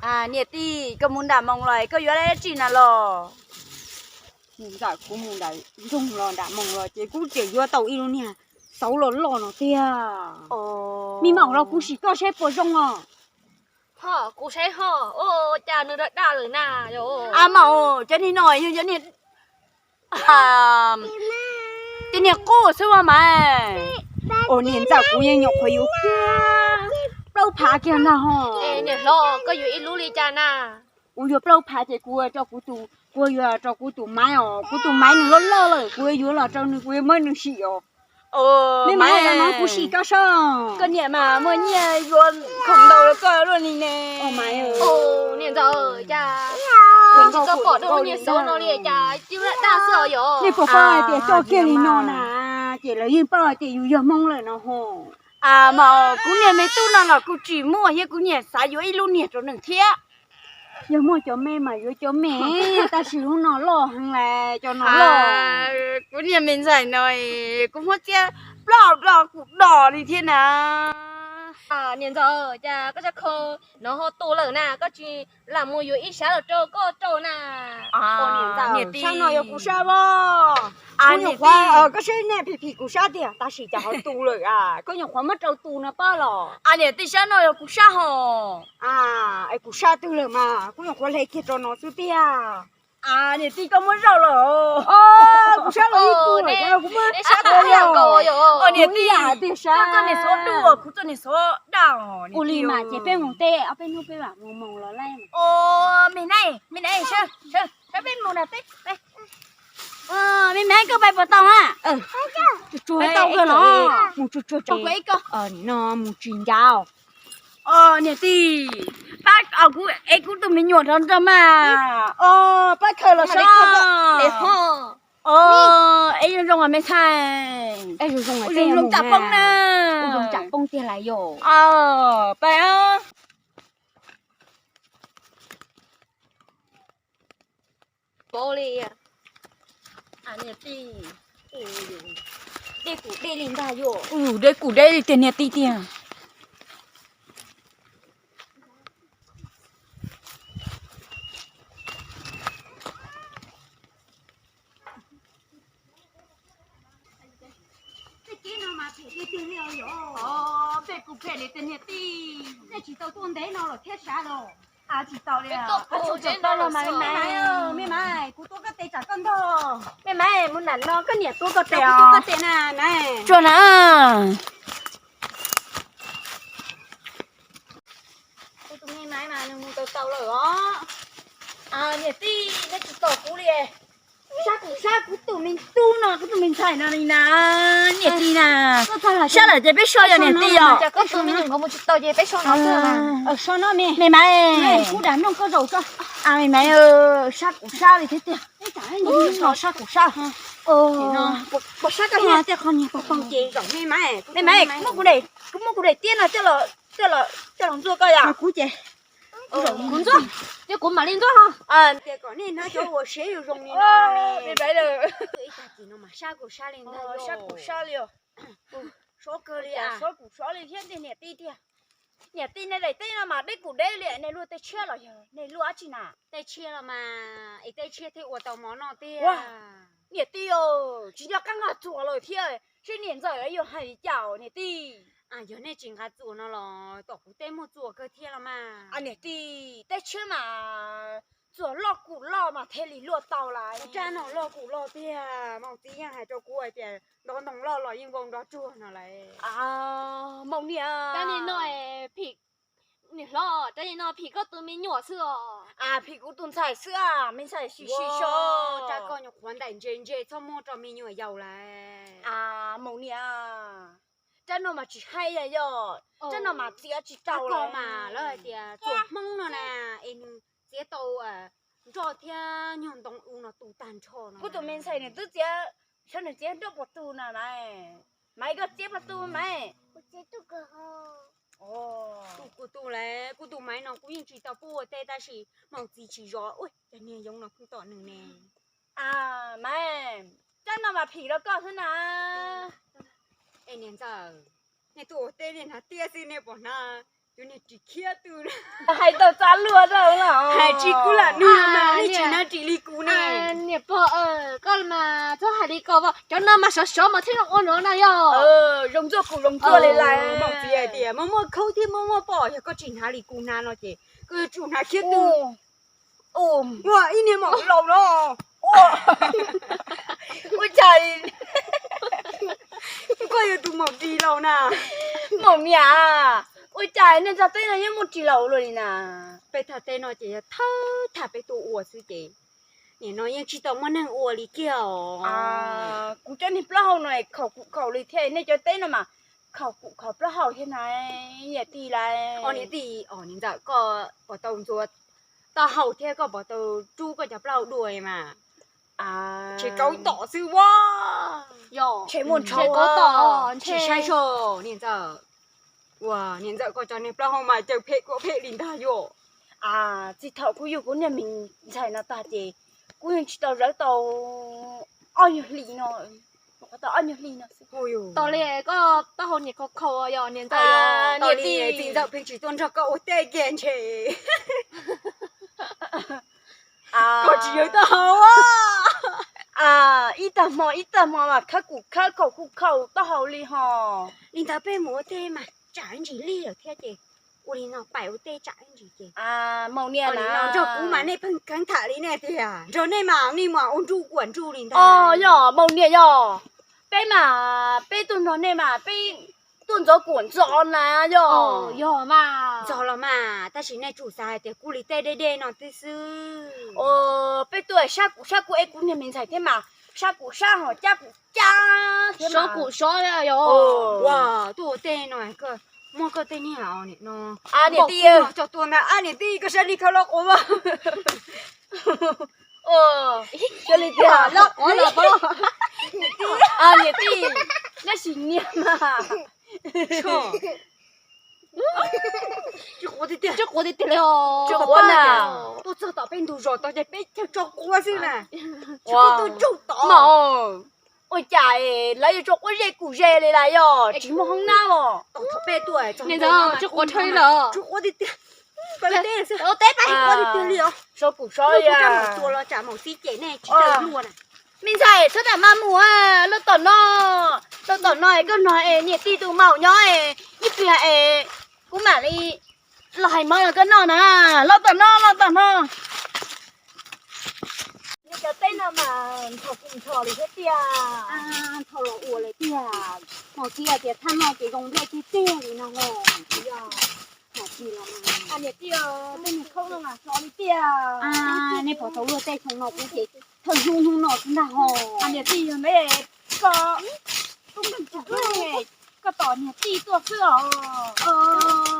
Niam tij, koj mus nram moos los koj yuav dab tsi na los? Niam ntxawm, kuv mus nram nroog los nram moos los ces kuv tseem yuav tau ib lub niag xauv loj loj no tiag. Me maum los kuv sim koj saib puas zoo os. Ho kuv saib ho, ua cas nws daj daj lawm na. A maum, cov niag no yog cov niag, cov niag qub xwb mas mas. Ua niam ntxawm, kuv yeej nyuam qhuav yuav kiag plaub phav kiag ntag ho. Niam hlob, koj yuav ib lub li cas na? Kuv yuav plaub phav ces kuv rau kuv tus, kuv yuav rau kuv tus maiv os, kuv tus maiv nws loj loj lawm, kuv yuav los rau nws, kuv yuav muab nws sim os. Me maiv, no kuv sim koj saib. Koj niam mas muaj nyiaj yuav khoom ntau rau koj luaj li ne. Niam ntxawm, cas kuv tsis tau pom dua lub niag xauv no li cas, cib daj daj xwb os yom. Nej puas paub hais tias coj kiag li no na, ces lawv yeej paub hais tias yus yog Hmoob lawm no ho. A mas kuv niag me tub no los kuv tsis muaj thiab, kuv niag xav yuav ib lub niag rau nws thiab. Yog muaj cov me mas yuav cov me, tab sis lub no loj heev las, cov no loj. Kuv niag me ntxhais no, kuv muab txiab plaub plaub kuj do li thiab na. Niam ntxawm, cas koj txoj kho no ho tu lawm na, koj tsis lam mus yuav ib sab los rau koj rau na. Niam tij, sab no yog kuv sab os. Kuv nyuam qhuav, koj saib nej phim phim kuv sab tiag, tab sis cas ho tu lawm a, koj nyuam qhuav muab rau tu no pab los. A niam tij, sab no yog kuv sab hos. Es kuv sab twg lawm mas, kuv nyuam qhuav hle kiag rau no xwb tiag. A niam tij, koj muab zaum lawm. Kuv sab los ib tug lawm, kuv muab sab twg lawm. Niam tij, koj txoj niag xauv dub, kuv txoj niag xauv daj. Ua li mas ces peb mus teb, ob peb hnub peb mam mus moos los lawm. Me na, me na, sab peb mus na peb. Me me, koj pais puas tau na? Tsuag tsuag tau kawg los. Mus tsuag tsuag tso, nim no mus tsis ncav. Niam tij, pab kuv ev kuv tus me nyuam rov nrog mas. Pab khaws los sab. Es zoo zoo me ntxhais, zoo zoo tsam poob na. Zoo tsam poob tiag lawm yom. Pab li niam tij, deb kuv deb li ntag yom. Deb kuv deb li tiag niam tij tiag. Tej kev no mas phem tiag tiag li os yom. Phem kuj phem li tiag niam tij. Nej tsis tau tuaj ntev no los thiab sav los? Tsis tau li. Tsuag tsuag tau los mas me maiv, me maiv, kuv tuaj koj tes tsam koj ntog. Me maiv, mus nram no koj niam tuaj koj tes os. Koj tes na maiv. Tsuag na. Kuv tus me maiv mas nws mus tau tau lawm os. Niam tij, nej tsis tos kuv li. Sab kuv sab kuv tus me tub no, kuv tus me ntxhais no li na. Niam tij na, sab lawm ces peb so yog niam tij yom. Koj tus me nyuam nkawd mus tsis tau ces peb so no xwb. So no me, me maiv, kuv dam nplooj koj zaum tso. Me maiv, sab kuv sab li thiab tiag. Sab kuv sab. Pos sab koj niag tej qhov niag pos pos ces zaum me maiv. Me maiv, kuv muab kuv daim tiab no coj los ntxuaj koj yom. Kuv ces kuv ntxuaj, ces kuv mam li ntxuaj ho. Tias kom nej hnov cov uas siab zoo zoo li no. Ib tag kis no mas sab kuv sab li ntag, sab kuv sab li. Sab kawg li, sab kuv sab li thiab tiag niam tij tiag. Niam tij, nej daim teb no mas deb kuj deb li, nej luaj tej tshiab los yog nej luaj dab tsi na? Tej tshiab los mas es tej tshiab thiaj ua tau mov noj tiag. Niam tij, tsis nco qab nqa txuas lawm thiab, seb niam ntxawm lawv yuav hais li cas niam tij. Yog nej tsis nqa txuas no los tom kuv teb muaj txuas kawg thiab los mas. Niam tij, tej tshiab mas txuas loj kuj loj mas thiaj li luaj tau lawm. Rab no loj kuj loj tiag, mas txiv yeej hais rau kuv hais tias nrov ntoo loj los yeej vau nrov tsuag no lawm. Maum niam, rab niag no phim, niam hlob, rab niag no phim koj tus me nyuam xwb os. Phim kuv tus ntxhais xwb, me ntxhais sim sim so. Rab koj nyuam qhuav ntaim ntse ntse txhob muab rau me nyuam yaus lawm. Maum niam, rab no mas tsis hais yog, rab no mas txiav tsis tau. Rab koj mas lawv hais tias txuas hmoob no na, es nws txiav tau nroj thiab nyuag ntoo u no tu tag nrho no. Kuv tus me ntxhais nws twb txiav, saib nws txiav nroj puas tu na maiv. Maiv, koj txiav puas tu maiv? Tu kuj tu lawm, kuv tus maiv no kuv yeej tsis tau pub ua teb tab sis mas txiv tsis zov, ua cas niag yoov no pheej tom nws ne. Maiv, rab no mas phim rau koj xwb na. Es niam ntxawm, nej tuaj ua teb nej hnav tiab xwb nej puas hnav Cov niag ris khiab twg hais tau txav luag rau los hais tsis kuv lam nug mas nej tsis hnav ris li kuv ne. Niam pog, koj mas txhob hais li ko, cov no mas sov sov mas thiaj zoo ua no na yog. Zoo ntxuaj kuv zoo ntxuaj li lawm. Txiv hais tias muaj muaj khaub thiab muaj muaj poj, yog koj tsis hnav li kuv hnav no ces koj yuav tsum hnav khiab twg. Ua ib niag maum laus no. Ua cas koj yog tus maum ris laus na? Maum niam, ua cas nej nrog teb no yeej muaj ris laus luaj li na? Peb thaj teb no ces yog thawj thaj peb tuaj ua xwb ces nim no yeej tsis tau muaj neeg ua li kiag os. Kuv cov niag plaub hau no khaus kuv khaus li thiab, nej cov teb no mas khaus kuv khaus plaub hau thiab na, yam tij lawm. Niam tij, niam ntxawm, koj puas tau ntxuav taub hau thiab koj puas tau rub koj cov plaub hau dua mas? Tsis kauv tom xwb ua. Tsis muaj ntshav kauv tom, tsis saib soj niam ntxawm. Ua niam ntxawm koj cov niag plaub hau mas caw phem kuv phem li ntag yom. Txij thaum kuv yug kuv niag me ntxhais no tag ces kuv yeej tsis tau zawv tau ob nyuag hli no, tau ob nyuag hli no. Tau li koj taub hau niam khaus khaus yog niam ntxawm, niam tij, txiv ntxawm pheej tsis tuaj nrog koj ua teb kiag ntshe. Koj tsis yog taub hau. Ib tag hmo ib tag hmo mas khawb kuv khawb khaus kuv khaus taub hau li ho. Li ntawd peb mus ua teb mas tsam ntsis lig lawm thiab ces ua li no pais ua teb tsam ntsis ces. Maum niam na, nrog kuv mas nej pheej kheev tham li nej tiag, nrog nej mas nej mas ua nruj kuam nruj li ntag. Yog maum niam yog, peb mas peb tuaj nrog nej mas peb tuaj ntxov kuam ntxov na yog. Yog mas ntxov los mas tab sis nej tsum xav hais tias kuv li tej deb deb no twb xwb. Peb tuaj sab kuv sab kuv es kuv niag me ntxhais thiab mas sab kuv sab ho cab kuv cab thiab sov kuv sov yog. Ua tuaj ua teb no muaj koj tej niag no. Niam tij, coj tuaj ntag. Niam tij koj saib li khaub los quav mas. Li tiag los quav los pob. Niam tij, nab sis niag mas. Tsis quav tiag tiag li os. Tuaj txog tom peb ntug zos tod ces peb chaw tso quav xwb na. Tsis quav tuaj tsaug tod. Ua cas lawv yuav tso quav ze kuv ze li lawm yog tsis muaj hoob nab os. Thaum peb tuaj, niam ntxawm, tsis quav tshaj li lawm. Tsis quav tiag tiag. Peb teb xwb, teb peb quav tiag tiag li os. Sov kuv sov li, tua los tsam maum xib cem nej tsis tau luag na. Me ntxhais, txhob tam maj mus, los tom no, los tom no es koj nrog es niam tij tus maum nyob es ib pliag es kuv mam li los hais mov los koj noj na. Los tom no, los tom no. Nej cov teb no mas nrho kuj nrho li thiab tiag. Nrho los ua li tiag. Maum xib hais tias thaj no ces zoo nplej tiag tiag li no. Niam tij, tej niag khaub no mas hlob li tiag. Nej puas tau luag tej xyoo no kuv ces thawj hnub hnub no xwb ntag ho. Niam tij, yog neb koj tub nkeeg tsis luag, koj tos niam tij tuaj xwb os.